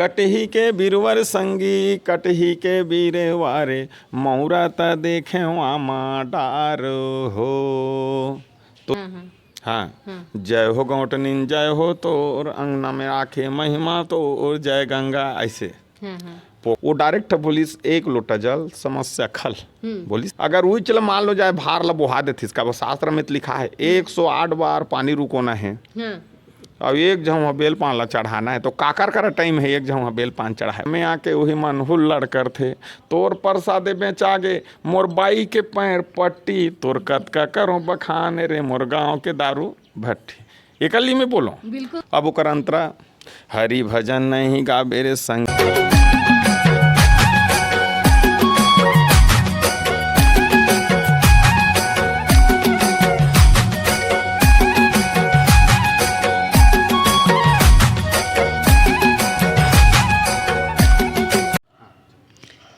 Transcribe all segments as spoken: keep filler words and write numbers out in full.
कटही के बीरवर संगी, कटही के बीरवारे, मौरा त देखे आमा डार हो। तो हाँ, हाँ। हाँ। हाँ। जय हो गौटनिन, जय हो तोर अंगना में आके महिमा तोर, जय गंगा, ऐसे। हाँ, हाँ। पो-, वो डायरेक्ट बोलिस, "एक लोटा जल, समस्या खल।" हम्म। बोलिस, अगर उही चला मान लो जाए भार ला बोहा देथिस, का वो शास्त्र में तो लिखा है, हम्म। एक सौ आठ बार पानी रुकोना है। हाँ। अब एक झौंहा बेल पान ला चढ़ाना है, तो काकर करा टाइम है एक झौंहा बेल पान चढ़ाए? में आके वही मन हुल्लड़ करथे, "तोर परसादे बेचागे, मोर बाई के पैर पट्टी, तोर कतका करो बखान रे, मोर गांव के दारू भट्टी।" एकली में बोलो। बिल्कुल। अब ओकर अंतरा, "हरि भजन नहीं गाबे रे संग।"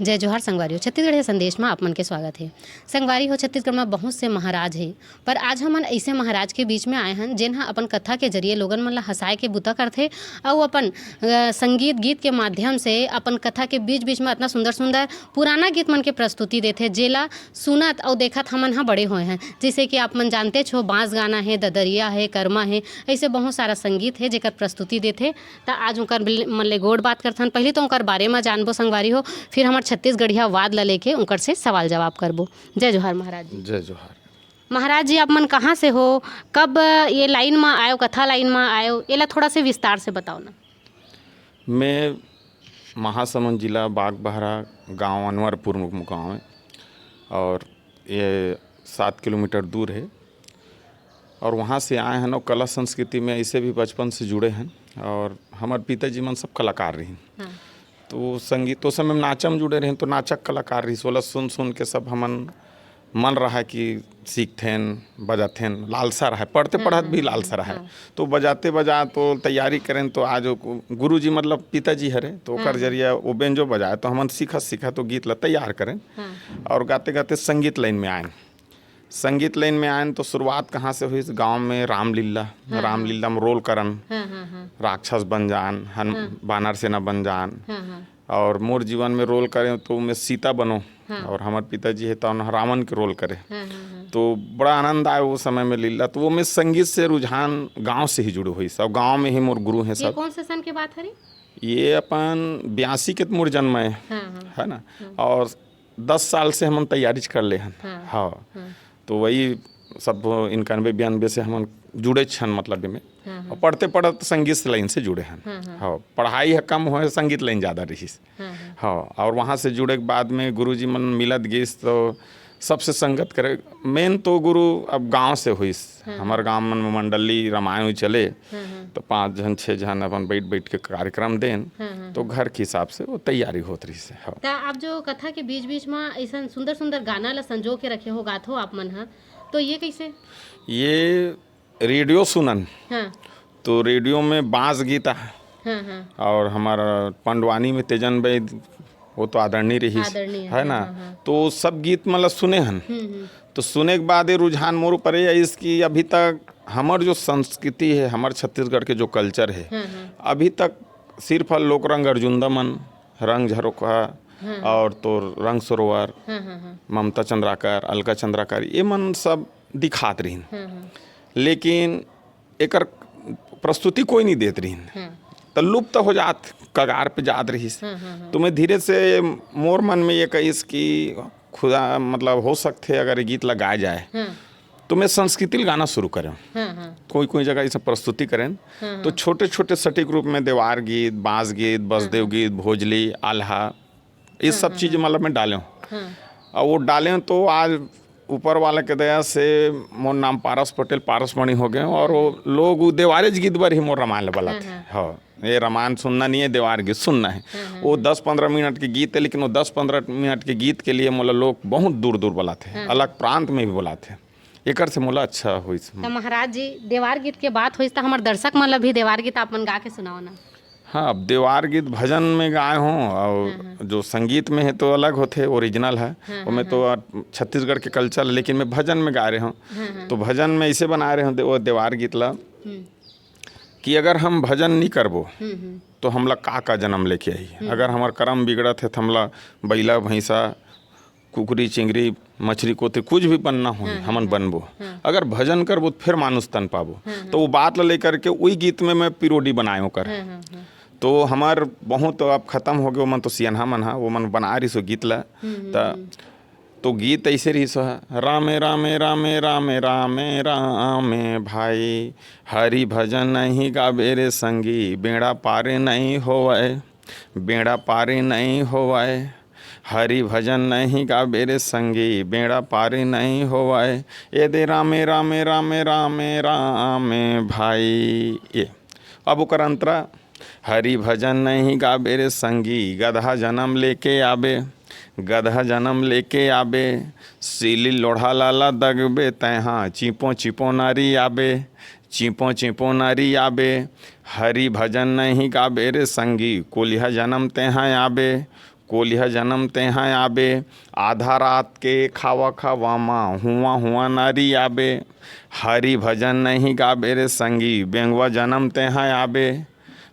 जय जोहार संगवारी हो, छत्तीसगढ़िया संदेश में आप मन के स्वागत है। संगवारी हो, छत्तीसगढ़ में बहुत से महाराज है, पर आज हमन ऐसे महाराज के बीच में आए हन, जेन ह अपन कथा के जरिए लोगन मन ला हंसाए के बुता करथे, अउ अपन, अ, संगीत गीत के माध्यम से अपन कथा के बीच-बीच में अतना सुंदर-सुंदर पुराना गीत मन के प्रस्तुति देथे, जेला सुनत अउ देखत हमन ह बड़े होए हन। जैसे कि आप मन जानतेच हो, बांस गाना है, ददरिया है, करमा है, ऐसे बहुत सारा संगीत है, जेकर प्रस्तुति देथे। त आज उनकर बिल-, मन ले गोठ बात करथन। पहली तो उनकर बारे में जानबो संगवारी हो, फिर हमर छत्तीसगढ़िया वाद ला लेके उनकर से सवाल जवाब करबो। जय जोहार महाराज जी। जय जोहार। महाराज जी, आप मन कहाँ से हो, कब ये लाइन में आयो, कथा लाइन में आयो, एला थोड़ा से विस्तार से बताओ ना। मैं महासमुंद जिला बागबाहरा गांव अनवरपुर गांव है और ये सात किलोमीटर दूर है और वहाँ से आए हैं और कला संस्कृति में ऐसे भी बचपन से जुड़े हैं और हमारे पिताजी मन सब कलाकार रही। हाँ। तो संगीत, तो समय में नाचा में जुड़े रहे, तो नाचक कलाकार रही, सोला सुन सुन के सब हमन मन रहा कि सीखथेन, बजाथेन, लालसा रहा, पढ़ते हाँ, पढ़त हाँ, भी हाँ, लालसा रहा। हाँ। तो बजाते बजा तो तैयारी करें, तो आज वो गुरु जी मतलब पिताजी हरे, तो ओकर हाँ। जरिया वो बेंजो बजाए, तो हमन सीखा सीखा तो गीत ला तैयार करें हाँ। और गाते गाते संगीत लाइन में आए। संगीत लाइन में आए तो शुरुआत कहाँ से हुई? गांव में रामलीला, हाँ, रामलीला में रोल करन, हाँ, हाँ, हाँ। राक्षस बन जान, हन हाँ। बानर सेना बन जान, हाँ, हाँ। और मोर जीवन में रोल करें तो मैं सीता बनो। हाँ। और हमारे पिताजी है तो रावण के रोल करे। हाँ, हाँ, हाँ। तो बड़ा आनंद आए वो समय में लीला। तो वो मैं संगीत से रुझान गांव से ही जुड़े हुई सब, गांव में ही मोर गुरु हैं ये सब। कौन से सन के बात हरी? ये अपन बयासी के तो मोर जन्म है, हाँ, हाँ। है ना? हाँ। और दस साल से हमन तैयारी कर ले हन। हाँ। हाँ। हाँ। तो वही सब इक्यानवे बयानवे से हमन जुड़े छन, मतलब, एमे। हाँ, हाँ। और पढ़ते पढ़त संगीत लाइन से जुड़े हन। हाँ, हाँ। हाँ, पढ़ाई है कम होए, संगीत लाइन ज़्यादा रहीस। हाँ, हाँ। हाँ, और वहाँ से जुड़े के बाद में गुरुजी मन मिलत गिस, तो सबसे संगत करे। मेन तो गुरु अब गांव से होइस। हाँ, हमार हाँ। गांव मन में मंडली रामायण चले, हाँ, हाँ। तो पाँच झन, छः झन अपन बैठ बैठ के कार्यक्रम देन, हाँ, हाँ, तो हाँ। घर के हिसाब से वो तैयारी होत रहीस। हाँ। त आप जो कथा के बीच-बीच म अइसन सुंदर-सुंदर गाना ल संजो के रखे हो, गाथो आप मन ह, तो ये कइसे? ये रेडियो सुनन, हाँ। तो रेडियो में बांस गीत आ, हाँ, हाँ। और हमार पंडवानी में तेजन बैद, वो तो आदरणीय रहीस, आदरणीय, है ना? हाँ, हाँ। तो सब गीत मतलब सुने हन। हम्म, हम्म। तो सुने के बाद ये रुझान मोर ऊपर ये आइस कि अभी तक हमर जो संस्कृति है, हमर छत्तीसगढ़ के जो कल्चर है, हाँ, हाँ। अभी तक सिर्फ लोक रंग अर्जुंदा मन, रंग झरोखा हाँ, हाँ। और तोर रंग सरोवर, हाँ, हाँ, हाँ। ममता चंद्राकर, अलका चंद्राकर, ये मन सब दिखात रहिन। हाँ, हाँ। लेकिन एकर प्रस्तुति कोई नहीं देत रहिन। हाँ। त लुप्त हो जात, कगार पे जात रहिस। हाँ, हाँ, हाँ। तो मैं धीरे से, मोर मन में ये कहिस कि खुदा, मतलब, हो सकथे अगर ये गीत ला गाए जाए, हाँ। तो मैं संस्कृति ल गाना शुरू करें। हाँ, हाँ। कोई, कोई जगह इसे प्रस्तुति करें, हाँ, तो हाँ। छोटे-छोटे सटीक रूप में देवार गीत, बांस गीत, बसदेव हाँ। गीत, भोजली, आल्हा, ये हाँ, सब हाँ, चीज हाँ। मतलब मैं डाले हूँ। हाँ। और वो डाले हूँ तो आज ऊपर वाला के दया से मोर नाम पारस पटेल, पारस मणि हो गए और वो लोग वो देवारेज गीत बर ही मोर रामायण ला बलाथे। हाँ, हाँ। हाँ, ये रामायण सुनना नहीं है, देवार गीत सुनना है। हाँ, हाँ, वो हाँ। दस पंद्रह मिनट के गीत है, लेकिन वो दस पंद्रह मिनट के गीत के लिए मोला लोग बहुत दूर दूर बलाथे, हाँ। अलग प्रांत में भी बलाथे। एकर से मोला अच्छा होइस। त महाराज जी, देवार गीत के बात होइस त हमर दर्शक मन ला भी देवार गीत आप मन गा के सुनाओ ना। हाँ, अब देवार गीत भजन में गाए हों और हाँ, हाँ। जो संगीत में है तो अलग होथे, ओरिजिनल है। हाँ, ओमे हाँ, तो हाँ। आ, छत्तीसगढ़ के कल्चर है, लेकिन मैं भजन में गा रहे हूँ। हाँ, हाँ। तो भजन में ऐसे बना रहे हूँ दे-, वो देवार गीत ला हम्म। कि अगर हम भजन नहीं करबो, हम्म, हम्म। तो हमला का का जन्म लेके आही। हम्म। अगर हमर करम बिगड़त हे, त हमला बइला, भैंसा, कुकरी, चिंगरी, मछरी, कोतरी, कुछ भी बनना होही, हाँ, हमन हाँ, बनबो। हाँ। अगर भजन करबो, त फिर मानुष तन पाबो। हाँ, हाँ। तो वो बात ला लेकर के उही गीत में मैं पिरोडी बनाए ओकर। हाँ, हाँ, हाँ। तो हमर बहुत अब खत्म हो गए, ओमन तो सियनहा मन हा, ओमन बना रहिस ओ गीत ला। हम्म, हम्म, त हम्म। तो गीत ऐसे रहिस हा, "रामे, रामे, रामे, रामे, रामे, रामे भाई, हरि भजन नहीं गाबे रे संगी, बेड़ा पारे नहीं होवय, बेड़ा पारे नहीं होवय, हरि भजन नहीं गाबे रे संगी, बेड़ा पारे नहीं होवय, ए दे रामे, रामे, रामे, रामे, रामे भाई।" ये अब ओकर अंतरा, "हरि भजन नहीं गाबे रे संगी, गदहा जन्म लेके आबे, गदहा जन्म लेके आबे, सिली लोढ़ा लाला दगबे तैहा, चिपो चिपो नारी आबे, चिपो चिपो नारी आबे, हरि भजन नहीं गाबे रे संगी, कोलिहा जन्म तेहा आबे, कोलिहा जन्म तेहा आबे, आधा रात के खावा खावा मा, हुआ हुआ नारी आबे, हरि भजन नहीं गाबे रे संगी, बेंगवा जन्म तेहा आबे,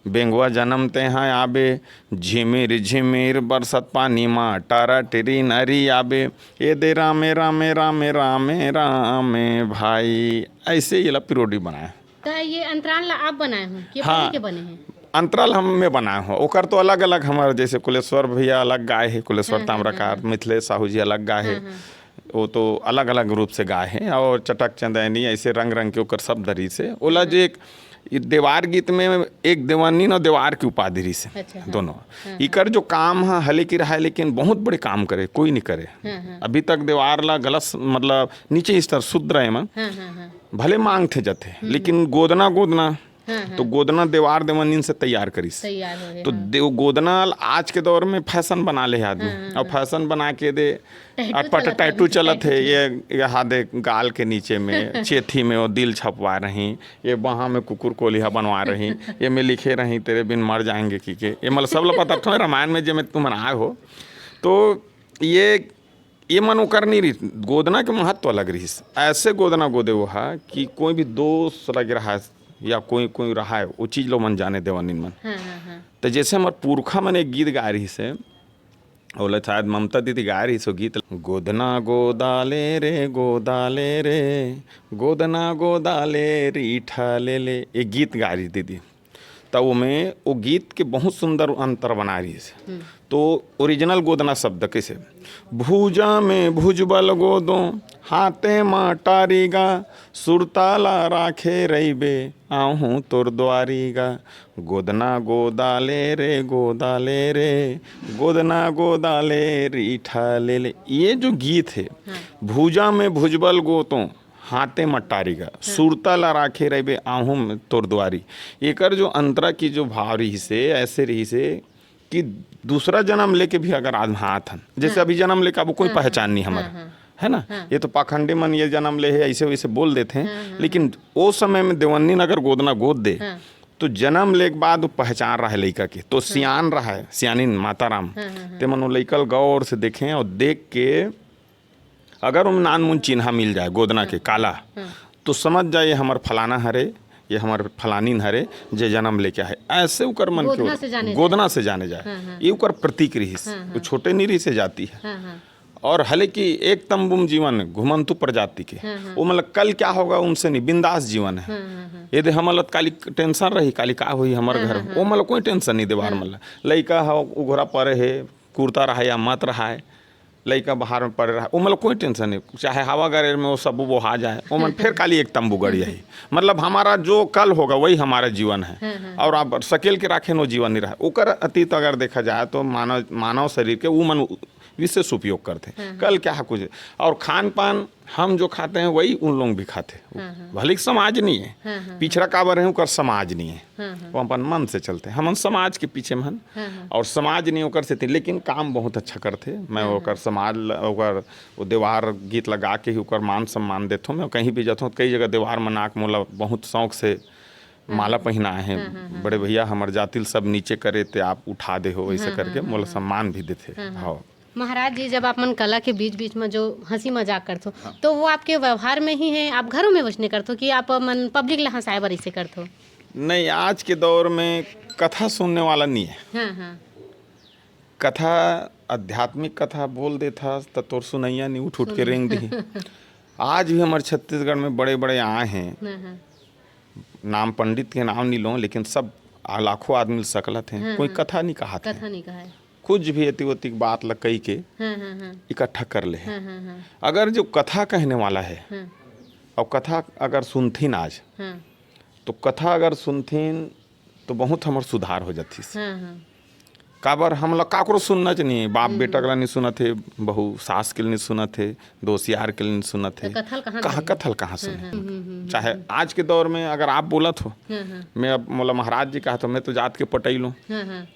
बेंगवा जन्म तेहा आबे, झिमिर झिमिर बरसत पानी मा, टारा टिरी नारी आबे, ए दे रामे, रामे, रामे, रामे, रामे भाई।" ऐसे ये ला पिरोडी बनाए। त ये अंतराल ला आप बनाए हो कि हाँ। पहले के बने हैं? अंतराल हम, मैं बनाए हो, ओकर तो अलग-अलग हमर, जैसे कुलेश्वर भैया अलग गाए हे, कुलेश्वर हाँ, हाँ, ताम्रकार, हाँ, हाँ। मिथिलेश साहू जी अलग गाए हे। हाँ, हाँ। वो तो अलग-अलग रूप से गाए हे और चटक चंदैनी ऐसे रंग-रंग के ओकर शब्द रहिस हे। ओला हाँ, जे हाँ। एक, ये देवार गीत में एक देवानीन और देवार की उपाधि रहिस हे, अच्छा, हाँ। दोनों। हाँ, हाँ। इकर जो काम ह हले की रहाय, लेकिन बहुत बड़े काम करे, कोई नहीं करे। हाँ, हाँ। अभी तक देवार ला गलत, मतलब नीचे स्तर, शूद्र है मन। हाँ, हाँ, हाँ। भले मांगथे जथे, हम्म। लेकिन गोदना, गोदना, हाँ, हाँ। तो गोदना देवार देवानीन से तैयार करिस। तैयार हो गए, तो हाँ। दे-, गोदना आज के दौर में फैशन बना ले आदमी। हाँ, हाँ, और हाँ। फैशन बना के दे, टैटू अटपट चलत हे टैटू अभी, चलत टैटू हे, चलत। ये, ये हा दे गाल के नीचे में, चेथी में वो दिल छपवा रही, ये बाहाँ में कुकुर कोलिहा बनवा रही, ये में लिखे रही, "तेरे बिन मर जाएंगे" की के। ये मतलब सब ला पता था रामायण में, जे में तुमन आए हो। तो ये ये मन ओकर नहीं रहिस, गोदना के महत्व अलग रहिस। ऐसे गोदना गोदे वो हा कि कोई भी दोष लगे रहा या कोई, कोई रहा है, वो चीज लो मन जाने देवानीन मन। हाँ, हाँ, हाँ। तो जैसे हमर पुरखा मन एक गीत गाए रहिस हे, ओला शायद ममता दीदी गाए रहिस वो गीत, "गोदना गोदाले रे, गोदाले रे, गोदना गोदाले रीठा ले ले", ये गीत गाए रहिस दीदी। त ओमे ओ गीत के बहुत सुंदर अंतर बना रहिस। हम्म। तो ओरिजिनल गोदना शब्द कइसे, "भुजा में भुजबल गोदो, हाथे म टारी गा, सुरता ला राखे रहिबे, आहूँ तोर दुआरी गा, गोदना गोदाले रे, गोदाले रे, गोदना गोदाले रीठा ले ले।" ये जो गीत हे, हाँ। "भुजा में भुजबल गोदो, हाथे म टारी गा, हाँ। सुरता ला राखे रहिबे, आहूँ तोर दुआरी।" एकर जो अंतरा की जो भाव रहिस हे, ऐसे रहिस हे कि दूसरा जन्म लेके भी अगर आदमी आत हन, जैसे हाँ। अभी जन्म लेके अब कोई हाँ, पहचान हाँ, नहीं हमर, हाँ, हाँ। है ना? हाँ। ये तो पाखंडी मन ये जन्म ले हे, ऐसे वैसे बोल देथे, हाँ, हाँ, लेकिन हाँ। ओ समय में देवानीन अगर गोदना गोद दे, हाँ। तो जन्म ले के बाद वो पहचान रहा है लइका के, तो हाँ। सियान रहा है, सियानिन माता राम, हाँ, हाँ, हाँ। ते मन वो लइका ल गौर से देखे और देख के अगर ओमे नानमुन चिन्हा मिल जाए गोदना के हाँ। काला, हाँ। तो समझ जाए ये हमर फलाना हरे, ये हमर फलानिन हरे, जे जन्म लेके आहे। ऐसे ओकर मन के गोदना ओर-, से जाने गोदना जाए। से जाने जाए। हाँ, हाँ, ये हाँ। ओकर प्रतीक रहिस। हाँ, हाँ। वो छोटे नहीं रहिस हे जाति हे। हाँ, हाँ। और हले कि एक तंबू में जीवन हे, घुमंतू प्रजाति के। हाँ, हाँ। वो मतलब कल क्या होगा उनसे नहीं, बिंदास जीवन हे। हाँ, हाँ, हाँ। ये दे हमन ल काली टेंशन रही, काली का होही हमर हाँ, घर हाँ, में। हाँ। वो मतलब कोई टेंशन नहीं देवार हाँ। मन ल। लइका ह, उघरा परे हे, कुरता रहा या मत रहा, लइका बाहर में पड़े रहा, ओमन ल कोई टेंशन नहीं, चाहे हवा गरेर में वो सब बोहा जाए, ओमन फिर काली एक तंबू गड़ जाही। मतलब हमारा जो कल होगा वही हमारा जीवन है, हाँ, हाँ। और आप सकेल के राखेन वो जीवन नहीं रहा। ओकर अतीत अगर देखा जाए तो मानव, मानव शरीर के वो मन विशेष उपयोग करते हैं। हाँ, हाँ। कल क्या है कुछ, और खान पान हम जो खाते हैं वही उन लोग भी खाते हैं। हाँ, हाँ। भले ही समाज नहीं है, हाँ, हाँ, पिछड़ा हाँ। काबर है, ओकर समाज नहीं है। हाँ, हाँ। वो अपन मन से चलते हैं, हमन समाज के पीछे में हन। हाँ, हाँ। और समाज नहीं ओकर सेती, लेकिन काम बहुत अच्छा करथे। मैं हाँ, ओकर हाँ। समाज ल-, ओकर वो देवार गीत लगा के ही ओकर मान सम्मान देथों। मैं कहीं भी जाथों, कई जगह देवार में नाक मोला बहुत शौक से हाँ, माला हाँ। पहिनाए हैं। हाँ, हाँ, हाँ, बड़े हाँ। भैया हमर जातिल सब नीचे करे ते आप उठा दे हो, ऐसे हाँ, करके हाँ, मोला हाँ, हाँ। सम्मान भी देथे। हाँ, हाँ। हाँ। महाराज जी, जब आप मन कला के बीच-बीच में जो हँसी मजाक करथो, हाँ। तो वो आपके व्यवहार में ही है, आप घरों में वइसने करथो कि आप मन पब्लिक ला हँसाए बर ऐसे करथो? नहीं, आज के दौर में कथा सुनने वाला नहीं है। हाँ, हाँ। कथा, आध्यात्मिक कथा बोल देथस त तोर सुनैया नहीं उठ उठ के रेंग दिही। आज भी हमर छत्तीसगढ़ में बड़े बड़े आए हैं, हाँ, हाँ। नाम पंडित के नाम नहीं लो, लेकिन सब आ, लाखों आदमी सकलत हैं, हाँ, कोई हाँ। कथा नहीं कहात है, कथा नहीं कहा है। कुछ भी एती ओती बात ल कही के हाँ, हाँ, हाँ। इकट्ठा कर ले है। हाँ, हाँ, हाँ। अगर जो कथा कहने वाला है हाँ, और कथा अगर सुनथिन आज, हाँ। तो कथा अगर सुनथिन तो बहुत हमर सुधार हो जाथिस। हाँ, हाँ। काबर हमला काकरो सुनना च नहीं, बाप बेटा के ला नहीं सुनत हे, बहू सास के लिए नहीं सुनत हे, दोस्त यार के लिए नहीं सुनत हे। तो कथा ल कहाँ कहाँ सुनही? कथा ल कहाँ सुने? चाहे आज के दौर में अगर आप बोलत हो, हाँ, हाँ। मैं अब मोला महाराज जी कहा तो मैं तो जात के पटई लूँ। हाँ, हाँ।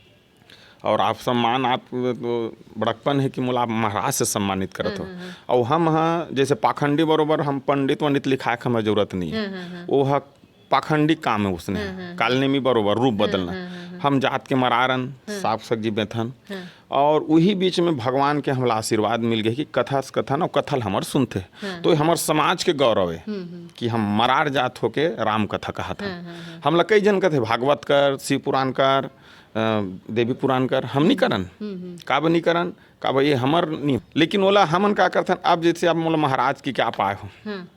और आप सम्मान, आप तो बड़कपन है कि मोला आप महाराज से सम्मानित करत हो। और हम हाँ, जैसे पाखंडी बरोबर हम पंडित वंडित लिखाए के हमें जरूरत नहीं है। हाँ, हाँ, हाँ। वो ह पाखंडी काम है उसने, हाँ, हाँ, हाँ। कालनेमी बरोबर रूप बदलना। हाँ, हाँ, हाँ। हम जात के मरारन, साग सब्जी बेथन, हाँ। और वही बीच में भगवान के हमला आशीर्वाद मिल गए कि कथा कथन और कथा ल हमर सुनथे। हाँ। तो ये हमर समाज के गौरव है हम्म, हम्म। कि हम मरार जात होके राम कथा कहत हन। हाँ, हाँ, हाँ। हमला कई जन कहते भागवत कर, शिव पुराण कर, अ, देवी पुराण कर, हम नहीं करन। हम्म, हम्म। काबर नहीं करन? काबर ये हमर नहीं। लेकिन ओला हमन का करथन, अब जैसे अब मोला महाराज की क्या पाए हो, हाँ।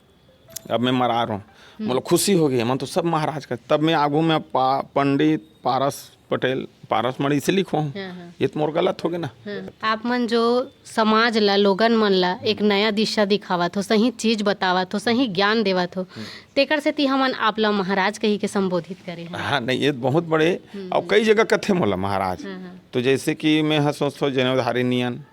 अब मैं मरार हूँ, मोला खुशी हो गई, मन तो सब महाराज का। तब मैं आगू में पा, पंडित पारस पटेल, पारस मणि से लिखो हूँ। हाँ, हाँ। ये तो मोर गलत हो गया ना। हाँ। आप मन जो समाज ला, लोगन मन ला एक नया दिशा दिखावत हो, सही चीज बतावत हो, सही ज्ञान देवत हो, तेकर सेती हमन आप ला महाराज कही के संबोधित करे हन। हाँ, नहीं, ये बहुत बड़े, और कई जगह कथे मोला महाराज। हाँ, हाँ। तो जैसे कि मैं ह सोचथो जनेवधारी नियन,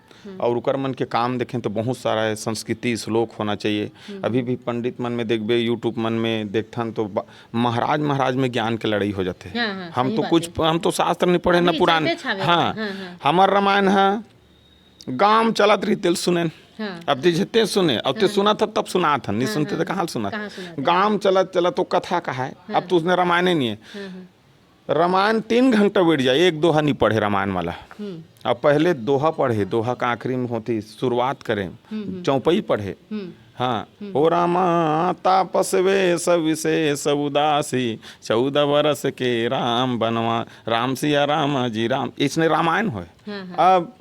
और उकर मन के काम देखें तो बहुत सारा है, संस्कृति श्लोक होना चाहिए। अभी भी पंडित मन में देखबे, YouTube मन में देखथन तो ब-, महाराज, महाराज में ज्ञान के लड़ाई हो जाते। हाँ, हाँ, हम सही तो बात कुछ, है। हम तो शास्त्र नहीं पढ़े, ना अभी पुराण। चलते छावे हाँ, वाला, हाँ, हाँ। हमर रामायण है, गांव चलत रही तेल सुनेन। हाँ। अब ते जते सुने, अब ते सुना था तब सुना था, नहीं सुनते तो कहाँ सुना? कहाँ सुना था? गांव चलत चलत तो कथा कहा है, अब तो उसने रामायण ही नहीं है। हाँ, हाँ। रामायण तीन घंटा बैठ जाए, एक दोहा नहीं पढ़े रामायण वाला। हम्म। अब पहले दोहा पढ़े, दोहा का आखिरी में होती शुरुआत करें, चौपाई पढ़े। हम्म। हाँ, हो रामा तापस वेश विशेष उदासी, चौदह वर्ष के राम बनवा, राम सिया राम जी राम, इसने रामायण होए। हाँ, हाँ। अब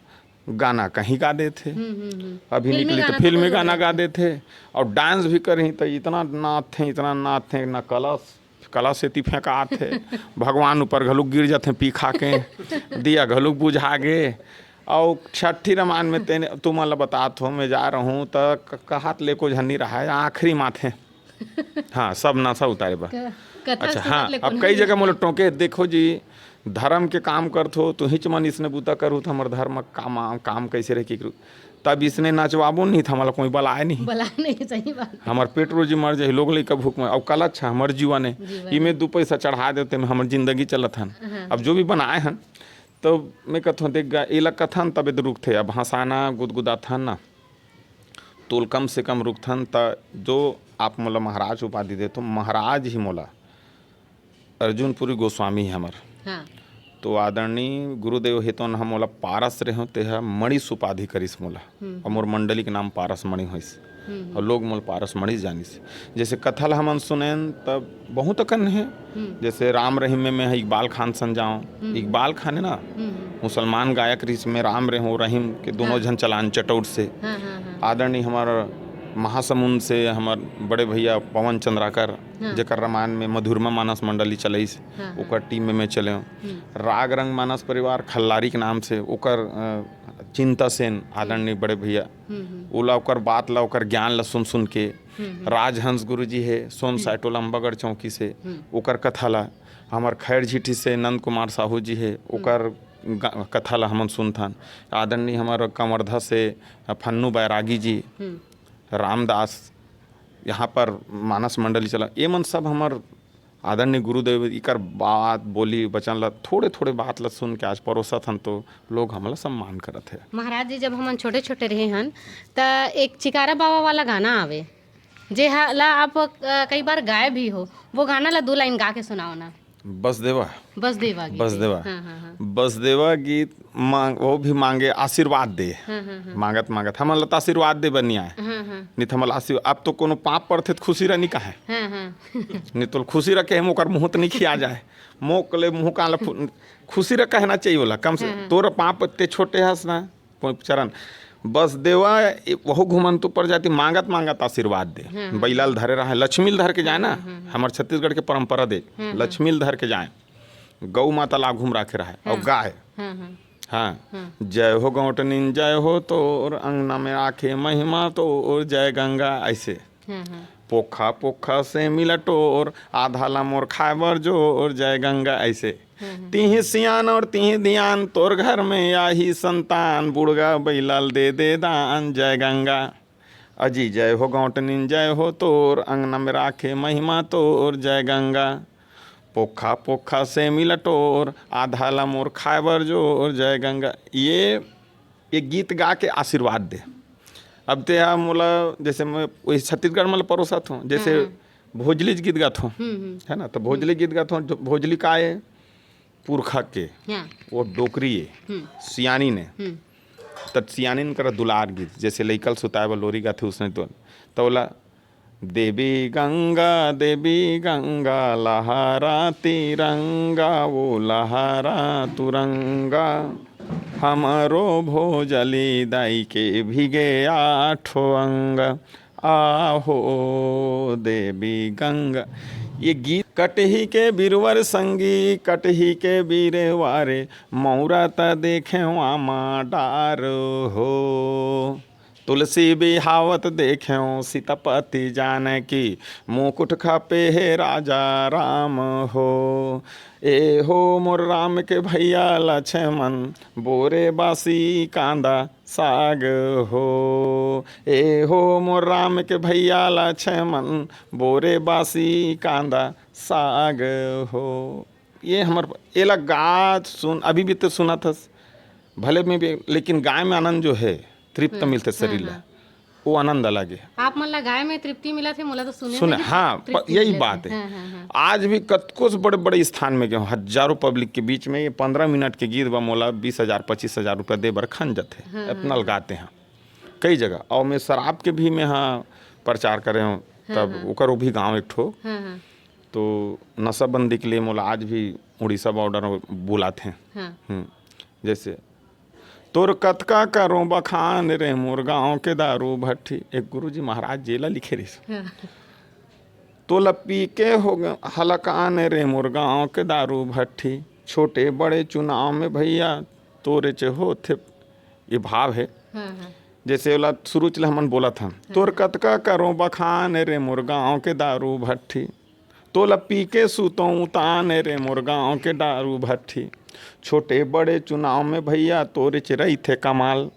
गाना कहीं गा देथे, हम्म, हम्म, हम्म। अभी फिल्मी निकली तो गाना फिल्मी तो गाना कोई गा देथे, और डांस भी करही तो इतना नाचथे, इतना नाचथे, ना कलश, कलश सेती फेंकाथे, भगवान ऊपर घलुक गिर जाथे पी खा के, दिया घलुक बुझा गे। और छठी रामायण में तेने, तुमन ला बतात हो, मैं जा रहूं त क-, कहत ले को झन नहीं रहा है, आखिरी माथे। हाँ, सब नशा उतारे बा। क-, कथा अच्छा, सुनत हाँ, ले अब कोनो कई नहीं जगह मोला टोके, देखो जी, धर्म के काम करथो, तुहिच मन इसने बूता करू, तो हमर धर्म काम, काम कैसे रहे कि, तब इसने नचवाबो नहीं था, हमला कोई बलाए नहीं। बला नहीं, सही बात। हमर पेट रोजी मर जाही, लोग लइका भूख में, अब कल अच्छा हमर जीवन है, जीवन इमे दू पैसा चढ़ा देते में हमर जिंदगी चलत हन। अब जो भी बनाए हन, तो मैं कथों, देख गा, एला कथन तब एद रुकथे, अब हंसाना गुदगुदाथन ना, तोल कम से कम रुकथन, त जो आप मोला महाराज उपाधि दे, तो महाराज ही मोला अर्जुनपुरी गोस्वामी है हमर। हाँ। तो आदरणीय गुरुदेव हे तो हम मोला पारस रहे हो, ते ह मणि उपाधि करिस मोला। और मोर मंडली के नाम पारस मणि होइस। और लोग मोला पारस मणि जानिस। जैसे कथा ल हमन सुनेन, तब बहुत अकन है। जैसे राम रहीम में मैं इकबाल खान सन जाऊँ, इकबाल खान है ना, मुसलमान गायक रहिस, मैं राम रहे हो रहीम के, दोनों हाँ। झन चलान चटौट से। हाँ, हाँ, हाँ। आदरणीय हमार महासमुंद से हमार बड़े भैया पवन चंद्राकर, हाँ। जेकर रामायण में मधुरमा मानस मंडली चलइस, हाँ, हाँ। ओकर टीम में मैं चले हूँ। राग रंग मानस परिवार खल्लारी के नाम से ओकर, अ, चिंता सेन आदरणीय बड़े भैया, हम्म, हम्म। ओला ओकर बात ला, ओकर ज्ञान ला सुन सुन के, राजहंस गुरु जी हे सोन साइटोला अम्बागढ़ चौकी से, ओकर कथा ला, हमर खैर झीठी से नंद कुमार साहू जी हे, ओकर गा-, कथा ला हमन सुनथन। आदरणीय हमर कंवरधा से फन्नू बैरागी जी, रामदास, यहाँ पर मानस मंडली चला, ये मन सब हमर आदरणीय गुरुदेव इकर बात, बोली, वचन ला, थोड़े थोड़े बात ला सुन के आज परोसत हन, तो लोग हमला सम्मान करत हे। महाराज जी, जब हमन छोटे छोटे रहे हन, त एक चिकारा बाबा वाला गाना आवे, जे हा-, ला आप, अ, कई बार गाए भी हो, वो गाना ला दो लाइन गा के सुनाओ ना। बसदेवा। बसदेवा गीत। बसदेवा। हाँ, हाँ, हाँ। बसदेवा गीत मांग, वो भी मांगे आशीर्वाद दे। हाँ, हाँ, हाँ। मांगत मांगत हमन ला त आशीर्वाद दे बर नइ आए। हाँ, हाँ। नहीं त हमन ला आशीर्वाद, अब तो कोनो पाप पड़थे त खुशी रह नइ कहे। हाँ, हाँ। नहीं तो खुशी रह कहे, ओकर मुंह त नइ खिया जाए। मोक ले मुंह कान ला फु-, खुशी रह कहना चाहिए ओला। कम से हाँ, हाँ। तोर पाप ते छोटे हस ना, कोई चरण। बसदेवा, ए, वहू घुमंतू प्रजाति मांगत मांगत आशीर्वाद दे। हाँ, हाँ। बइला ल धरे रहे, लक्ष्मी ल धर के जाए ना। हाँ, हाँ, हाँ। हमर छत्तीसगढ़ के परंपरा दे, हाँ, हाँ। लक्ष्मी ल धर के जाए। गौ माता ला आघू म राखे रहे, अउ हाँ। गाय। हाँ, हाँ। हाँ। हाँ। जय हो गौंटनिन, जय हो तोर, अंगना में आखे महिमा तोर, जय गंगा, ऐसे। हाँ, हाँ। पोखा पोखा से मिला टोर, आधा ला मोर खाए बर जोर, जय गंगा, ऐसे। हाँ, हाँ। तिही सियान और तिही धियान, तोर घर में आही संतान, बुढ़गा बइला ल दे दे दान, जय गंगा। अजी जय हो गौंटनिन, जय हो तोर, अंगना में राखे महिमा तोर, जय गंगा। पोखा पोखा से मिला टोर, आधा ला मोर खाए बर जोर, जय गंगा। ये, ये गीत गा के आशीर्वाद दे। अब ते हा मोला, जैसे मैं वही छत्तीसगढ़ में परोसत हूँ, जैसे हाँ, हाँ। भोजली गीत गात हूँ, हम्म, हम्म। है ना, तो भोजली गीत गात हूँ, जो भोजली का है, पुरखा के, हाँ। वो डोकरी है, हम्म। सियानी ने, हम्म। त सियानिन करा दुलार गीत, जैसे लइका ल सुताए बर लोरी गाथे, उसने तो, त ओला, देवी गंगा, देवी गंगा, लहरा तिरंगा, वो लहरा तुरंगा, हमरो भोजली दाई के भीगे आठो अंग। आहो देवी गंगा। ये गीत, कटही के बिरवर संगी, कटही के बिरवारे, मौरा त देखे आमा डार हो। तुलसी बिहावत देखेंव सीतापति जानकी, मुकुट खपे हे राजा राम हो। ए हो मोर राम के भैया लक्ष्मण, बोरे बासी कांदा साग हो। ए हो मोर राम के भैया लक्ष्मण, बोरे बासी कांदा साग हो। ये हमर, एला गा सुन, अभी भी तो सुनत हस, भले में भी, लेकिन गाय में आनंद जो है, तृप्त हम्म, मिलथे शरीर हम्म, ला, हम्म। वो आनंद अलग है। आप मन ला गाय में तृप्ति मिलत हे, मोला तो सुने सुने, में ही हाँ, तृप्ति प-, यही मिलत बात हे। है। हाँ, हाँ, हाँ। आज भी कतको से बड़े-बड़े स्थान में गए हूँ, हजारों पब्लिक के बीच में, ये पंद्रह मिनट के गीत बा, मोला बीस हजार, पच्चीस हजार रुपया दे बर खन जाथे, हाँ, इतना हाँ, लगाते हैं कई जगह। और मैं शराब के भी मैं हाँ प्रचार करे हूँ, हाँ, तब हाँ। ओकर वो भी गाँव एक ठो। हाँ, हाँ। तो नशाबंदी के लिए मोला आज भी उड़ीसा बॉर्डर बुलाते हैं। हाँ। हम्म, जैसे, तोर कतका करो बखान रे मोर गाँव के दारू भट्ठी, एक गुरुजी महाराज जेला लिखे रहिस। हाँ। तोला पी के हो ग-, हलकान रे मोर गाँव के दारू भट्ठी, छोटे बड़े चुनाव में भैया तोरे चे होथे, ये भाव है। हाँ, हाँ। जैसे ओला शुरू चले हमन बोलत हन, हाँ। तोर कतका करो बखान रे मोर गाँव के दारू भट्ठी, तोला पी के सुतो उतान रे मोर गाँव के दारू भट्ठी। छोटे बड़े चुनाव में भैया तोरे चे रहिथे कमाल।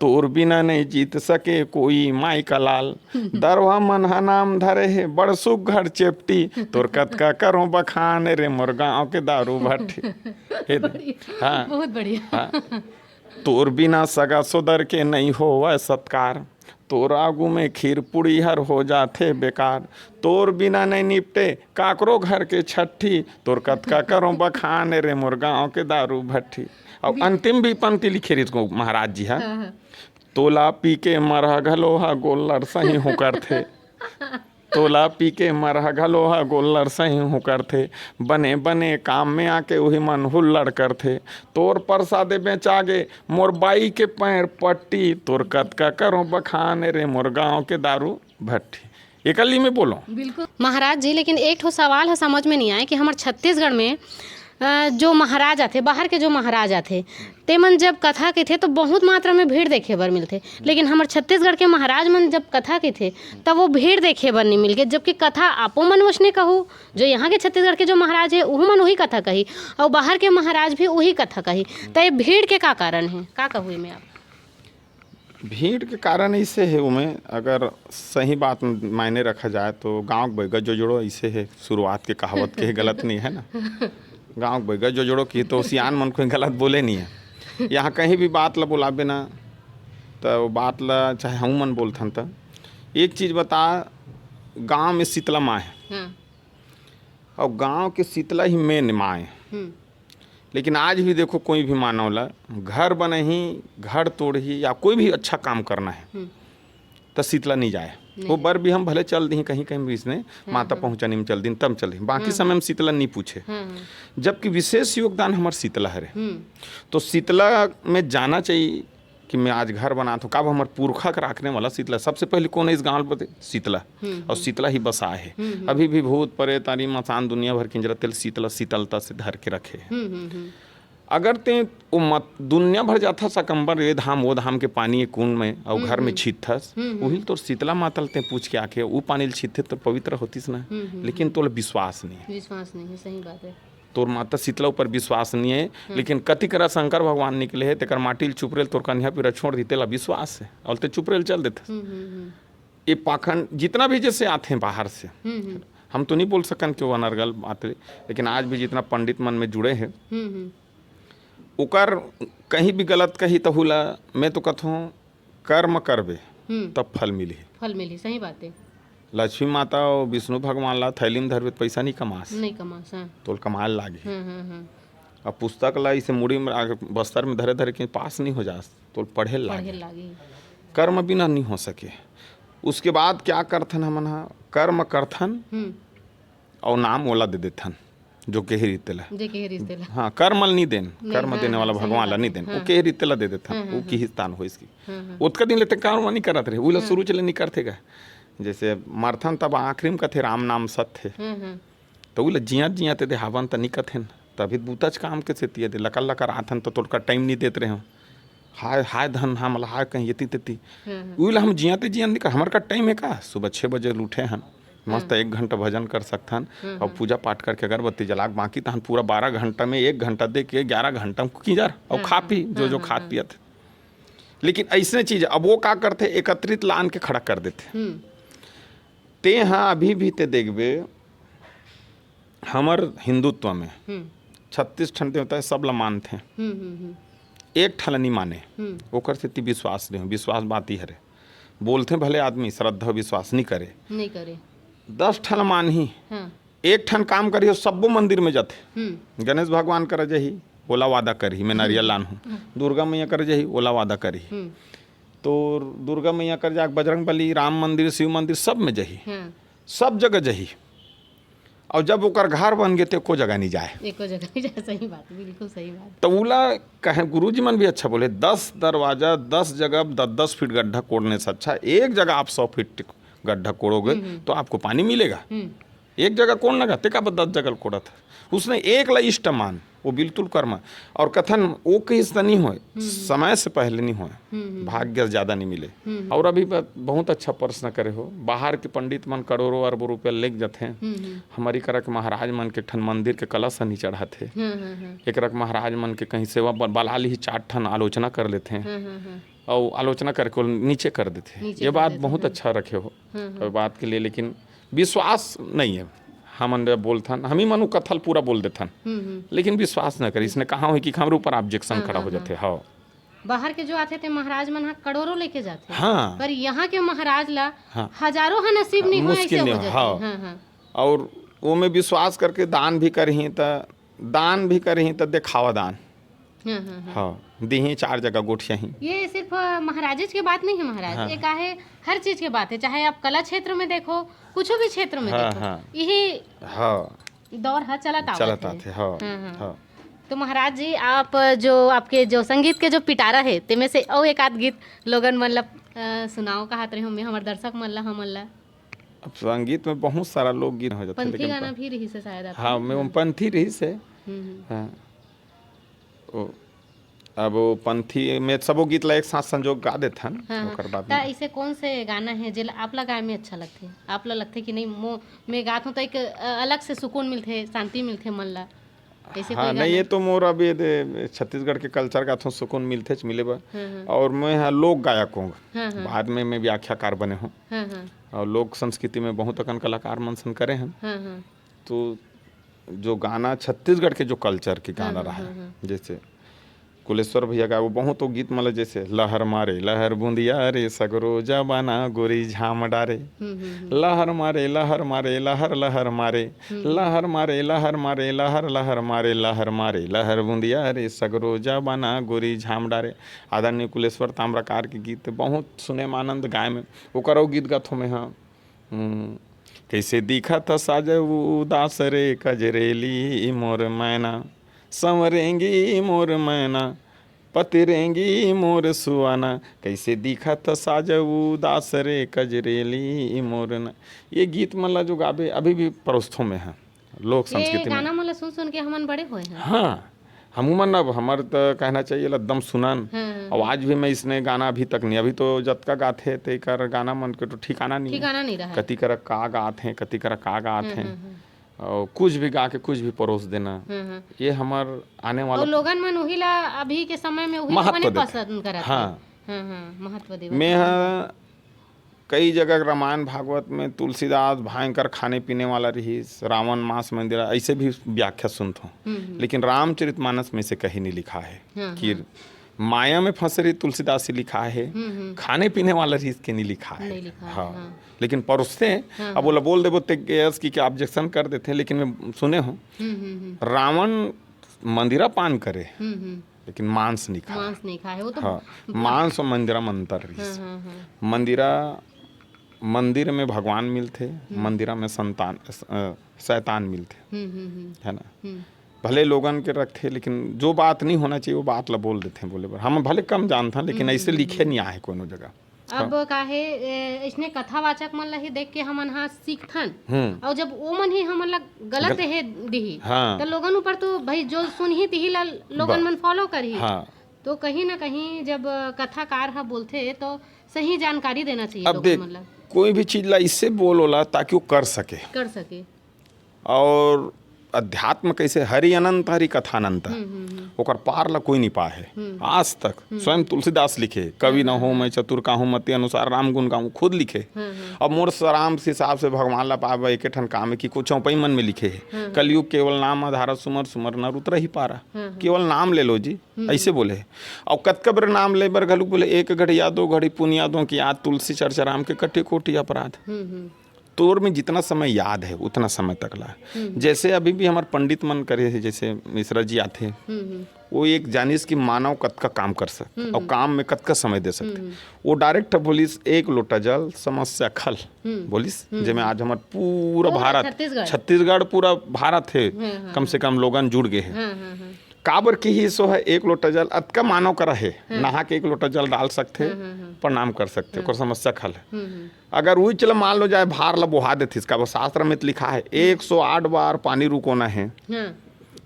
तोर बिना नहीं जीत सके कोई माई का लाल। दरवा मन ह नाम धरे हे बड़ सुघर चेपटी। तोर कतका करो बखान रे मोर गाँव के दारू भट्ठी। हे दे-, बढ़िया, हाँ। बहुत बढ़िया। हाँ। तोर बिना सगा सोदर के नहीं होवय सत्कार। तोर आगू में खीर पूड़ी हर हो जाथे बेकार। तोर बिना नहीं निपटे काकरो घर के छट्ठी। तोर कतका करो बखान रे मोर गाँव के दारू भट्ठी। और अंतिम भी पंक्ति लिखे रहिस को महाराज जी हा। हाँ, हाँ। तोला पी के मरहा घलो हा गोल्लर सही हुकरथे। तोला पी के मरहा घलो हा गोल्लर सही हुकरथे। बने बने काम में आके उही मन हुल्लड़ करथे। तोर परसादे बेचागे मोर बाई के पैर पट्टी। तोर कतका करो बखान रे मोर गाँव के दारू भट्ठी। एकली में बोलो। बिल्कुल महाराज जी, लेकिन एक ठो सवाल ह समझ में नहीं आए कि हमर छत्तीसगढ़ में, अ, जो महाराज आथे, बाहर के जो महाराज आथे, ते मन जब कथा कहिथे तो बहुत मात्रा में भीड़ देखे बर मिलथे, लेकिन हमर छत्तीसगढ़ के महाराज मन जब कथा कहिथे तब वो भीड़ देखे बर नहीं मिलगे, जबकि कथा आपो मन वैसने कहू, जो यहाँ के छत्तीसगढ़ के जो महाराज हे उहू मन उही कथा कही, और बाहर के महाराज भी उही कथा कही। त ये भीड़ के का कारण है, का कहू एमे आप? भीड़ के कारण इसे हे, ओमे अगर सही बात मायने रखा जाए तो गाँव के बैगा जोजड़ो इसे हे, शुरुआत के कहावत के गलत नहीं है ना। गाँव के बैगा जोजड़ो की तो सियान मन कोई गलत बोले नहीं है। यहाँ कहीं भी बात ला बोलाबे ना, तो वो बात ला चाहे हम मन बोलथन, तो एक चीज़ बता, गाँव में शीतला माँ है, हाँ। अउ गांव के शीतला ही मेन माय। हम्म। लेकिन आज भी देखो, कोई भी मानव ला घर बनही, घर तोड़ही या कोई भी अच्छा काम करना हे, हम्म। त शीतला नहीं जाए। नहीं वो जाए। बर भी हम भले चल दी कहीं कहीं बीच में, हाँ, माता हाँ। पहुँचनी में चल दी, तब चल दी, बाकी हाँ, समय हाँ। में शीतला नहीं पूछे। हाँ, हाँ। जबकि विशेष योगदान हमर शीतला हरे। हम्म। तो शीतला में जाना चाहिए कि मैं आज घर बनात हूँ, काबर हमर पुरखा के राखने वाला शीतला। सबसे पहले कौन है इस गांव में? शीतला। हम्म, और हम्म। शीतला ही बसा है। हम्म, हम्म। अभी भी भूत, प्रेत, आनी, मसान, दुनिया भर किंजरा तेल शीतला, शीतलता से धर के रखे है। हम्म, हम्म, हम्म। अगर ते वो मत, दुनिया भर जाथस अकम्बर, ये धाम, वो धाम के पानी, ये कुंड में, और घर में हम्म। छीतथस, हम्म, हम्म। उहिल तोर शीतला माता ल ते पूछ के आके, वो पानी ल छीतथे, तो पवित्र होतिस ना। हम्म, हम्म, लेकिन हम्म। तोला विश्वास नहीं है। विश्वास नहीं है, सही बात है। तोर माता शीतला ऊपर विश्वास नहीं है, हम्म। लेकिन कति करा शंकर भगवान निकले है, तेकर माटी ल चुपरेल तोर कन्हैया पीरा छोड़ दी, तेला विश्वास है, और ते चुपरेल चल देथस। हम्म, हम्म, हम्म। ये पाखंड जितना भी जैसे आते हैं बाहर से, हम्म, हम्म। हम तो नहीं बोल सकन कि वो अनर्गल बात है, लेकिन आज भी जितना पंडित मन में जुड़े हैं, हम्म, हम्म। ओकर कहीं भी गलत कही तहूला, मैं तो कथूँ, कर्म करबे, हम्म। तब फल मिलही। फल मिलही, सही बात है। लक्ष्मी माता और विष्णु भगवान ला थैली में धरबे, तो पैसा नहीं कमास। नहीं कमास, हाँ। तोल कमाल लागी। हाँ, हाँ, हाँ। अब पुस्तक ला इसे मुड़ी में आके बस्तर में धरे धरे के पास नहीं हो जास, तोल पढ़े लागी। पढ़े लागी। कर्म बिना नहीं हो सके। उसके बाद क्या करथन हमन हा? कर्म करथन हम्म। और नाम ओला दे देथन, जो केहे रिते ला। जे केहे रिते ला। हाँ, कर्म ल नहीं देन, नहीं, कर्म हाँ, देने हाँ, वाला सही भगवान ला बात नहीं है। देन, वो हाँ। केहे रिते ला दे देथन, हाँ, हाँ, वो हाँ। किहिस तान होइस की। हाँ, हाँ। ओतका दिन लेते कर्म नहीं करत रहे, उला हाँ। शुरू चले नहीं करथे का। जैसे मरथन तब आखिरी में कथे, "राम नाम सत्य है।" हाँ, हाँ। तो उला जियत जियत दे हावन त नहीं कथेन, तभी बूताच काम के सेती दे लकर लकर आथन, तो तोड़का टाइम नहीं देत रहे हो। हाय, हाय धन, हाँ, मला हाय कहीं एती तेती। हाँ, हाँ। उइला हम जियाते जिया निकल, हमर का टाइम है का? सुबह छः बजे उठे हन, मस्त हाँ। एक घंटा भजन कर सकथन हाँ, और हाँ। पूजा पाठ करके अगरबत्ती जला के, बाकी तहन पूरा बारह घंटा में एक घंटा दे के ग्यारह घंटा में किंजर और हाँ, खा हाँ। पी, जो हाँ, जो हाँ, खात हाँ। पियत। लेकिन ऐसने चीज, अब वो का करथे, एकत्रित लान के खड़ा कर देथे। हम्म। ते हाँ अभी भी ते देखबे, हमर हिंदुत्व में हम्म। छत्तीस ठन देवता है, सब ला मानथे। हम्म, हम्म, हम्म। एक ठन ला नहीं माने, हम्म। ओकर सेती विश्वास नहीं हो। विश्वास बात ही हरे, बोलथे भले आदमी, श्रद्धा विश्वास नहीं करे। नहीं करे। दस ठन ला मानही, हाँ। एक ठन काम करियो, सब्बो मंदिर में जाथे। हम्म। गणेश भगवान करा जाही, ओला वादा करही, मैं नारियल हम्म। लान हूँ। हम्म। दुर्गा मैया करा जाही, ओला वादा करही। हम्म। तो दुर्गा मैया कर जाके बजरंग बली, राम मंदिर, शिव मंदिर, सब में जाही। हाँ। सब जगह जाही। और जब ओकर घर बन गे, तो एको जगह नहीं जाए। एको जगह नहीं जाए, सही बात, बिल्कुल सही बात। तो उला कहे, गुरुजी मन भी अच्छा बोले, "दस दरवाजा, दस जगह दस दस फीट गड्ढा कोड़ने से अच्छा एक जगह आप सौ फीट गड्ढा कोड़ोगे, हम्म, हम्म। तो आपको पानी मिलेगा।" हम्म। एक जगह कोड़ना गा, तेका बर दस जगह कोड़त है। उसने एक ला इष्ट मान, वो बिल्कुल कर्म। और कथन वो किस नहीं होए, हम्म। समय से पहले नहीं होए, हम्म, हम्म। भाग्य ज्यादा नहीं मिले। हम्म। और अभी ब-, बहुत अच्छा प्रश्न करे हो, बाहर के पंडित मन करोड़ों अरबों रुपया लेके जाथे, हम्म, हम्म। हमरी करा के महाराज मन के ठन मंदिर के कलश नहीं चढ़ाथे, हाँ, हाँ, हाँ। एकरा के महाराज मन के कहीं सेवा ब-, बला ली, चार ठन आलोचना कर लेथे, हाँ, हाँ, हाँ। और आलोचना करके वो नीचे कर देथे। नीचे ये कर बात देथे, बहुत हाँ। अच्छा रखे हो, हाँ, हाँ। और बात के लिए, लेकिन विश्वास नहीं है। हमन जब बोलथन, हम ही मनु कथा ल पूरा बोल देथन, हम्म, हम्म। लेकिन विश्वास न करी। इसने कहा हुई कि हमरे ऊपर ऑब्जेक्शन हाँ, खड़ा हाँ, हो जाथे। हाँ। हाँ। बाहर के जो आथे ते महाराज मन ह करोड़ों लेके जाथे। हाँ। पर यहाँ के महाराज ला हाँ। हजारों ह नसीब नहीं हो, मुश्किल ऐसे नहीं हो हो, जाथे। हाँ। हाँ, हाँ। और वो में विश्वास करके दान भी करही त, दान भी करही त देखावा दान। हाँ, हाँ, हाँ। हाँ, दिही चार जगह गोठियाही। ये सिर्फ, अ, महाराजेज के बात नहीं है महाराज, हाँ। ये का है, हर चीज के बात है, चाहे आप कला क्षेत्र में देखो, कुछ भी क्षेत्र में हाँ, देखो, हाँ। यही हाँ। दौर ह चलत आवत चलत हे। आथे, हाँ, हाँ, हाँ। हाँ। तो महाराज जी, आप जो, आपके जो संगीत के जो पिटारा है, तेमे से अउ एक आध गीत लोगन मन ला, अ, सुनाओ, कहत रहे हो, मैं हमर दर्शक मन ला, हमन ला। अब संगीत में बहुत सारा लोकगीत हो जाथे, पंथी लेकिन गाना प-, भी रहिस हे शायद आपके। हाँ, मैं हाँ। पंथी रहिस हे। हम्म, हम्म। हाँ। ओ, अब वो पंथी में सबो गीत ला एक साथ संजोग गा देथन, हाँ, हाँ। ओकर बाद त में। ऐसे कौन से गाना है जेला आप ला गाए में अच्छा लगथे? आप ला लगथे कि नहीं, मो-, मैं गात हूँ तो एक, अ, अलग से सुकून मिलथे, शांति मिलथे मन ला। ऐसे हाँ, कोई नहीं, गाना? ये तो मोर अभी दे, छत्तीसगढ़ के कल्चर गात हूँ, सुकून मिलथेच, मिले बर। हाँ, हाँ। और मैं हाँ लोक गायक हूँ। हाँ, हाँ। बाद में मैं व्याख्याकार बने हूँ। हाँ, हाँ। और लोक संस्कृति में बहुत अकन कलाकार मन सन करे हैं। हाँ, हाँ। तो जो गाना छत्तीसगढ़ के जो कल्चर के हाँ, गाना हाँ, रहा हाँ, है, हाँ। जैसे कुलेश्वर भैया गाए, वो बहुत वो गीत, मतलब, जैसे लहर मारे लहर बुंदिया रे, सगरो जमाना गोरी झाम डारे। हम्म, हम्म, हम्म। लहर मारे लहर मारे लहर लहर मारे, हम्म। लहर मारे लहर मारे लहर लहर मारे, लहर मारे लहर बुंदिया रे, सगरो जमाना गोरी झाम डारे। आदरणीय कुलेश्वर ताम्रकार के गीत बहुत सुने में आनंद, गाए में। ओकर अउ गीत गाथों मैं, हाँ। हम्म। कैसे दिखत साजवू उदास रे, कजरेली मोर मैना, संवरेंगी मोर मैना, पतिरेंगी मोर सुआना। कैसे दिखत साजवू उदास रे, कजरेली मोर न-, ये गीत मन ला जो गाबे, अभी भी परोस्थों में है लोक ये संस्कृति में। गाना मन ला सुन सुन के हमन बड़े होए हैं। हाँ, हमू मन अब, हमर त कहना चाहिए ला एकदम सुनन। हाँ, हाँ, और हाँ। आज भी मैं इसने गाना अभी तक नहीं, अभी तो जतका गाथे तेकर गाना मन के तो ठिकाना नहीं है। ठिकाना नहीं रहा है। कति करा का गात हैं, कति करा का गात हाँ, हैं। हाँ, हाँ। और कुछ भी गा के कुछ भी परोस देना। हाँ, हाँ। ये हमर आने वाला और लोगन मन उही ला अभी के समय में उही ला महत्व बने देथे। पसंद करत हाँ। हैं। हाँ, हाँ, महत्व देवत मैं हैं। ह कई जगह रामायण भागवत में तुलसीदास भयंकर खाने पीने वाला रहिस, रावण मांस मंदिर, ऐसे भी व्याख्या सुनत हूँ। हम्म, हम्म। लेकिन रामचरित मानस में से कहीं नहीं लिखा है हाँ, कि हाँ। माया में फंसे रही तुलसीदास ही लिखा है, हम्म, हम्म। खाने पीने वाला रहिस के नहीं लिखा है। नहीं लिखा है, हाँ। हाँ। लेकिन परोसते हैं, हाँ, अब हाँ। बोला बोल देबो ते गैस की क्या ऑब्जेक्शन कर देते हैं, लेकिन मैं सुने हूँ हम्म, हम्म, हम्म। रावण मंदिरा पान करे, हम्म, हम्म। लेकिन मांस नहीं खाए। मांस नहीं खाए, वो तो हाँ, ब- मांस और मंदिरा में अंतर रहिस। हाँ, हाँ, हाँ। मंदिरा, मंदिर में भगवान मिलथे, हम्म। मंदिरा में संतान, अ, शैतान मिलथे, हम्म, हम्म, हम्म। है ना? हम्म। भले लोगन के रखथे, लेकिन जो बात नहीं होना चाहिए, वो बात ला बोल देथे बोले बर। हम भले कम जानथन, लेकिन हम्म, ऐसे हम्म, लिखे हम्म। नहीं आहे कोनो जगह। अब हाँ। काहे, ए, इसने कथावाचक मन ला ही देख के हमन हा सीखथन। हम्म। और जब वो मन ही हमन ला गलत गल-, रहे दिही, हाँ। तो लोगन ऊपर तो भाई जो सुनही तिही ला लोगन बस। मन फॉलो करही। हाँ। तो कहीं ना कहीं जब कथाकार हा बोलथे तो सही जानकारी देना चाहिए अब लोगन देख, मन ला। कोई भी चीज ला इससे बोल ओला ताकि वो कर सके। कर सके। और अध्यात्म कैसे, हरि अनंत हरि कथा अनंत, हम्म, हम्म, हम्म। ओकर पार ला कोई नहीं पाए है हम्म। आज तक। हम्म। स्वयं तुलसीदास लिखे, कवि न हो मैं चतुर काहूँ, मति अनुसार राम गुण गाऊँ, खुद लिखे। हम्म, हम्म। अब मोर राम हिसाब से भगवान ला पावे एक ठन काम है कि कुछ चौपाई मन में लिखे है, हम्म, हम्म। कलयुग केवल नाम आधारा, सुमर सुमर नर उतरहि पारा। हम्म, हम्म। केवल नाम ले लो जी, हम्म। ऐसे बोले है। और कतका बेर नाम ले बर घलुक बोले, एक घड़ी या दो घड़ी पुनिया दो कि आज तुलसी चर्चा राम के कटे कोटि अपराध। हम्म, हम्म। तोर में जितना समय याद है, उतना समय तक ला। हम्म। जैसे अभी भी हमारे पंडित मन करे है, जैसे मिश्रा जी आथे, हम्म, हम्म। वो एक जानिस कि मानव कतका काम कर सकते हम्म, और हम्म। काम में कतका समय दे सकते। हम्म, हम्म। वो डायरेक्ट बोलिस, "एक लोटा जल, समस्या खल।" हम्म। बोलिस, हम्म, जेमे हम्म। आज हमार पूरा पूरा भारत, छत्तीसगढ़। छत्तीसगढ़, पूरा भारत है, हाँ, हाँ, कम से हाँ। कम लोगन जुड़ गए हैं। हाँ, हाँ, हाँ। काबर कि ही सो है, एक लोटा जल अतका मानव करा है, हाँ। नहा के एक लोटा जल डाल सकते, हाँ, हाँ, हाँ। प्रणाम कर सकते, हाँ। ओकर समस्या खल है। हम्म, हम्म। अगर उही चला मान लो जाए भार ला बोहा देथिस, काबर शास्त्र में तो लिखा है, हम्म। एक सौ आठ बार पानी रुकोना है। हाँ।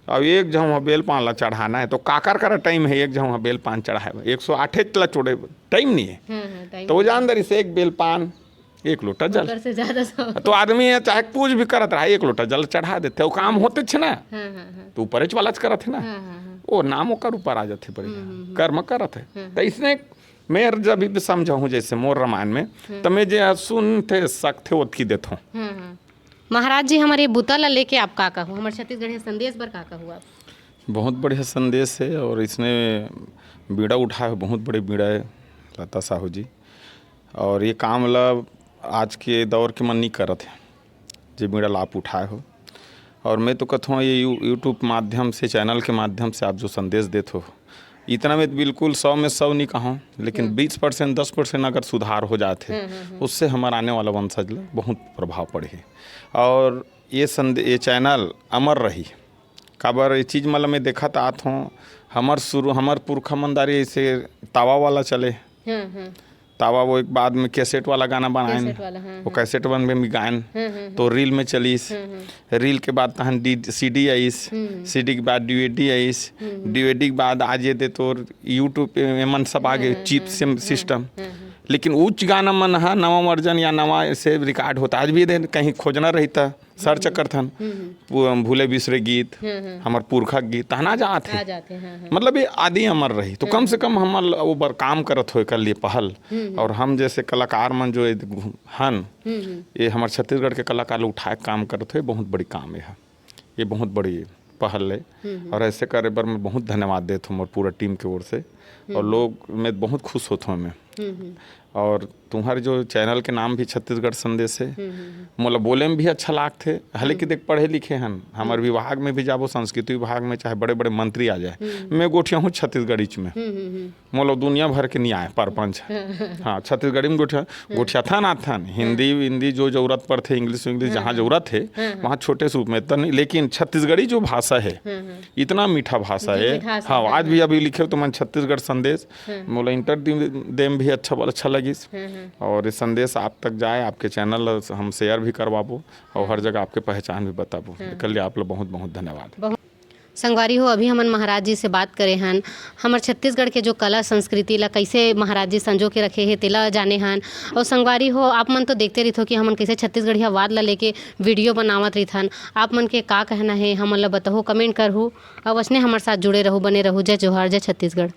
अब एक झौंहा बेल पान ला चढ़ाना है, तो काकर करा टाइम है एक झौंहा बेल पान चढ़ाए बर? एक सौ आठ ला चढ़े टाइम नहीं है। हाँ, हाँ, टाइम तो वो नहीं है। जान दे रहिस एक बेल पान, एक लोटा जल। ओकर से ज्यादा सब। तो आदमी है, चाहे कुछ भी करत रहा, एक लोटा जल चढ़ा देथे, वो काम होते छे ना। हाँ, हाँ, हाँ। तो ऊपरेच वाला च करत है ना। हाँ, हाँ, हाँ। वो नाम ओकर ऊपर आ जाथे, बढ़िया। हम्म, हम्म, हम्म। कर्म करत है। हाँ। तो इसने मैं जब भी समझाहूँ, जैसे मोर रामायण में, हाँ। तो मैं जे सुनथे, सकथे, ओतकी देथों। हाँ, हाँ। महाराज जी, हमारे बुता ला लेके आप का कहू, हमारे छत्तीसगढ़िया संदेश बर का कहू आप? बहुत बढ़िया संदेश है और इसने बीड़ा उठाए हो, बहुत बड़े बीड़ा है लता साहू जी। और ये काम ला आज के दौर के मन नहीं करत है, जे बीड़ा ला आप उठाए हो। और मैं तो कहता हूँ ये यू-, YouTube माध्यम से, चैनल के माध्यम से आप जो संदेश देत हो, इतना में तो बिल्कुल सौ में सौ नहीं कहूँ, लेकिन हम्म। बीस परसेंट, दस परसेंट अगर सुधार हो जात है, हम्म, हम्म, हम्म। उससे हमारा आने वाला वंशज ला बहुत प्रभाव पड़े है। और ये संदे-, ये चैनल अमर रही। काबर ये चीज मतलब मैं देखत आत हूँ, हमर शुरू, हमर पुरखा मन दारी ऐसे तावा वाला चले। हाँ, हाँ। तावा वो एक बाद में कैसेट वाला गाना बनाएन। कैसेट वाला, हाँ, वो हाँ। कैसेट बन में भी गायन। हाँ, हाँ, हाँ। तो रील में चलीस। हाँ, हाँ। रील के बाद तहन डी-, सीडी आइस। हम्म। सीडी के बाद डीवीडी आइस। हम्म। डीवीडी के बाद आज ये दे तोर YouTube पे एमन सब आ गए, हाँ, हाँ, चिप हाँ, सिम-, हाँ, सिस्टम। हाँ, हाँ। लेकिन उच्च गाना मन हा नवा वर्जन या नवा से रिकॉर्ड होता। आज भी दे कहीं खोजना रही था, सर्च हम्म। करथन, हम्म। पु-, भूले बिसरे गीत, हम्म, हम्म। हमर पुरखा के गीत, तहन आ जात हे। आ जात हे, हाँ, हाँ। मतलब, ये आदि अमर रही। तो हम्म। कम से कम हमर ल-, वो बर काम करत हो एकर लिए पहल। हम्म, हम्म। और हम जैसे कलाकार मन जो ये घु-, हन, हम्म, हम्म। ये हमर छत्तीसगढ़ के कलाकार लोग उठाए काम करत हो, ये बहुत बड़ी काम ये है। ये बहुत बड़ी पहल ले। और ऐसे करे बर मैं बहुत धन्यवाद देत हूँ मोर पूरा टीम के ओर से। और लोग मैं बहुत खुश होत हूँ मैं। और तुम्हारे जो चैनल के नाम भी छत्तीसगढ़ संदेश है। मोला बोले में भी अच्छा लागथे। हालांकि देख, पढ़े लिखे हन, हमारे विभाग में भी जाबो, संस्कृति विभाग में, चाहे बड़े बड़े मंत्री आ जाए, मैं गोठिया हूँ छत्तीसगढ़ीच में। मोला दुनिया भर के नहीं आए परपंच। हाँ, छत्तीसगढ़ी में गोठिया, गोठियाथन आथन, हिंदी हिंदी जो जरूरत पड़थे, इंग्लिश इंग्लिश जहाँ जरूरत है, वहाँ छोटे से रूप में, इतना नहीं, लेकिन छत्तीसगढ़ी जो भाषा है, इतना मीठा भाषा है। हाँ, आज भी अभी लिखे हो तो मन छत्तीसगढ़ संदेश, मोला इंटर दे में भी अच्छा, अच्छा लगिस। और ये संदेश आप तक जाए, आपके चैनल हम शेयर भी करवाबो और हर जगह आपके पहचान भी बताबो। एकर लिए आप लोग बहुत बहुत धन्यवाद। संगवारी हो, अभी हमन महाराज जी से बात करे हन। हमर छत्तीसगढ़ के जो कला संस्कृति ला कैसे महाराज जी संजो के रखे हे, तेला जाने हन। और संगवारी हो, आप मन तो देखते रहिथो कि हमन कैसे छत्तीसगढ़िया वाद ला लेके वीडियो बनावत रहिथन। आप मन के का कहना है, हमन ला बताहू, कमेंट करहू। और वैसने हमर साथ जुड़े रहू, बने रहू। जय जोहार, जय छत्तीसगढ़।